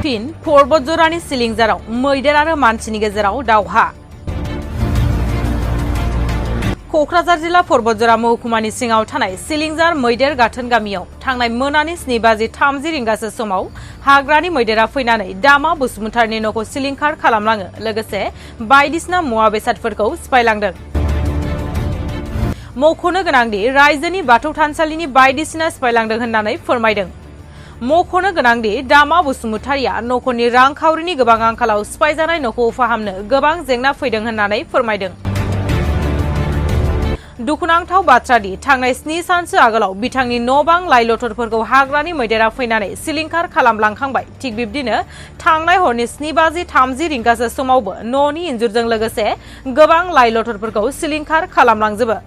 फिन बतझरानि सिलिंजाराव मैदेर आरो मानसिनि गेजेराव दावहा। क'क्राझार जिल्ला बतझरा महकुमानि सिङाव थानाय सिलिंजार मैदेर गाथोन गामियाव थांनाय मोनानि 7:30 रिंगासो समाव हाग्रानि मैदेरा फैनानै दामा बसुमतारिनि न'खौ सिलिंखार खालामलाङो, लोगोसे बायदिसिना मुवा बेसादफोरखौ सिफायलांदों। मख'नो गोनांदि रायजोनि बाथौ थानसालिनि बायदिसिना सिफायलांदों होननानै फोरमायदों। मख'नो गोनांदि दामा बसुमतारिया नखरनि रांखावरिनि गोबां आंखालाव सिफायजानाय न'खौ फाहामनो गोबां जेंना फैदों होननानै फोरमायदों। दुखुनांथाव बाथ्रादि थांनाय 7 सानसो आगोलाव बिथांनि न'-बां लाइ-लथरफोरखौ हाग्रानि मैदेरा फैनानै सिलिंखार खालामलांखांबाय। थिग बिब्दिनो थांनाय हरनि 7:30 रिंगासो समावबो न'नि इन्जुरजों लोगोसे गोबां लाइ-लथरफोरखौ सिलिंखार खालामलांजोबो।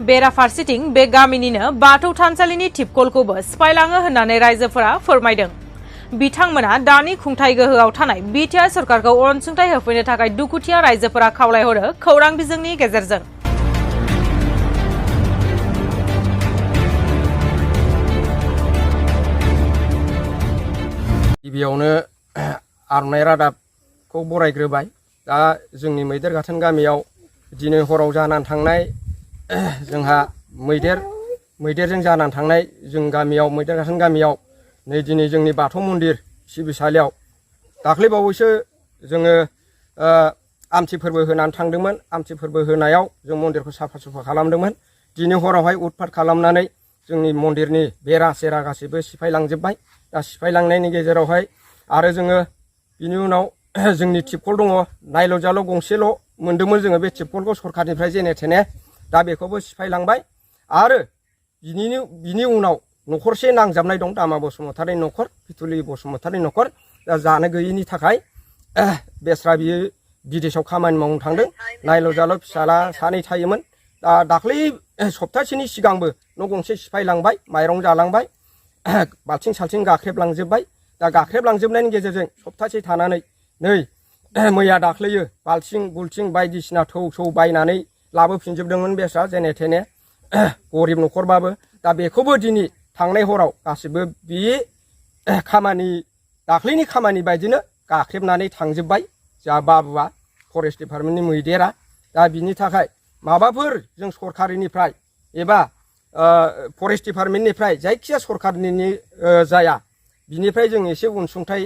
बेराफारसेथिं बे गामिनिनो बाथौ थानसालिनि टिपकलखौबो सिफायलाङो होननानै रायजोफोरा फोरमायदों। बिथांमोना दानि खुंथाय गोहोआव थानाय बिटिआर सरकारखौ अनसुंथाइ होफैनो थाखाय दुखुथिया रायजोफोरा खावलायहरो खौरां बिजोंनि गेजेरजों। गिबियावनो आर'नाइ रादाबखौ बरायग्रोबाय। दा जोंनि मैदेर गाथोन गामियाव दिनै हराव जानानै थांनाय जोंहा मैदेरजों जानानै थांनाय जों गामियाव मैदेर गाथोन गामियाव नै दिनै जोंनि बाथौ मन्दिर सिबिसालियाव दाख्लैबावैसो जोङो आमथि फोरबो होनानै थांदोंमोन। आमथि फोरबो होनायाव जों मन्दिरखौ साफा सुफा खालामदोंमोन। दिनै हरावहाय उतपात खालामनानै जोंनि मन्दिरनि बेरा सेरा गासैबो सिफायलांजोब्बाय। दा सिफायलांनायनि गेजेरावहाय आरो जोङो बिनि उनाव जोंनि टिपकल दङ, नायल' जाल' गंसेल' मोन्दोंमोन जोङो बे टिपकलखौ सरखारनिफ्राय जेने थेने। दा बेखौबो सिफायलांबाय। आरो बिनि उनाव न'खरसे नांजाबनाय दं, दामा बसुमतारिनि न'खर, फिथुलि बसुमतारिनि न'खर। दा जानो गैयिनि थाखाय बेस्रा बियो बिदेशआव खामानि मावनो थांदों। नायल' जाल' फिसाला 2 थायोमोन। दा दाख्लै सप्तासेनि सिगांबो न' गंसे सिफायलांबाय, माइरं जालांबाय, बाल्थिं साल्थिं गाख्रेबलांजोब्बाय। दा गाख्रेबलांजोबनायनि गेजेरजों सप्तासे थानानै नै मैया दाख्लैयो बाल्थिं बुल्थिं बायदिसिना थौ बायनानै लाबोफिनजोबदोंमोन बेस्रा जेने थेने, गरिब न'खरबाबो। दा बेखौबो दिनै थांनाय हराव गासिबो बे खामानि दाख्लैनि खामानि बायदिनो गाख्रेबनानै थांजोब्बाय जा बाबुआ, फरेस्ट डिपार्टमेन्टनि मैदेरा। दा बिनि थाखाय माबाफोर जों सरकारिनिफ्राय एबा फरेस्ट डिपार्टमेन्टनिफ्राय जायखिया सरकारनि जाया बिनिफ्राय जों एसे अनसुंथाइ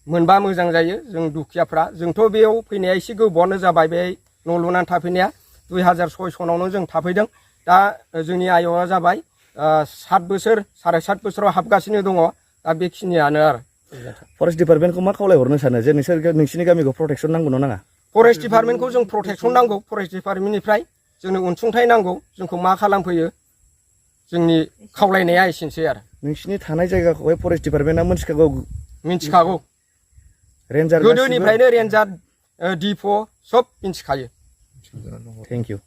मोनबा मोजां जायो। जों दुखियाफ्रा, जोंथ' बेयाव फैनाया एसे गोबावानो जाबाय, बे न' लुनानै थाफैनाया 2006 सनावनो जों थाफैदों। दा जोंनि आय'आ जाबाय 7 बोसोर 7.5 बोसोराव हाबगासिनो दङ। दा बेखिनियानो आरो। फरेस्ट डिपार्टमेन्टखौ मा खावलायहरनो सानो जे नोंसिनि गामिखौ प्रटेक्सन नांगौ ना नाङा? फरेस्ट डिपार्टमेन्टखौ जों प्रटेक्सन नांगौ। फरेस्ट डिपार्टमेन्टनिफ्राय जोंनो अनसुंथाइ नांगौ। जोंखौ मा खालामफैयो जोंनि खावलायनाया एसेनोसै आरो। नोंसिनि थानाय जायगाखौहाय फरेस्ट डिपार्टमेन्टआ मिन्थिखागौ। रेन्जार गोदोनिफ्रायनो रेन्जार डिप' सब मिन्थिखायो। Thank you.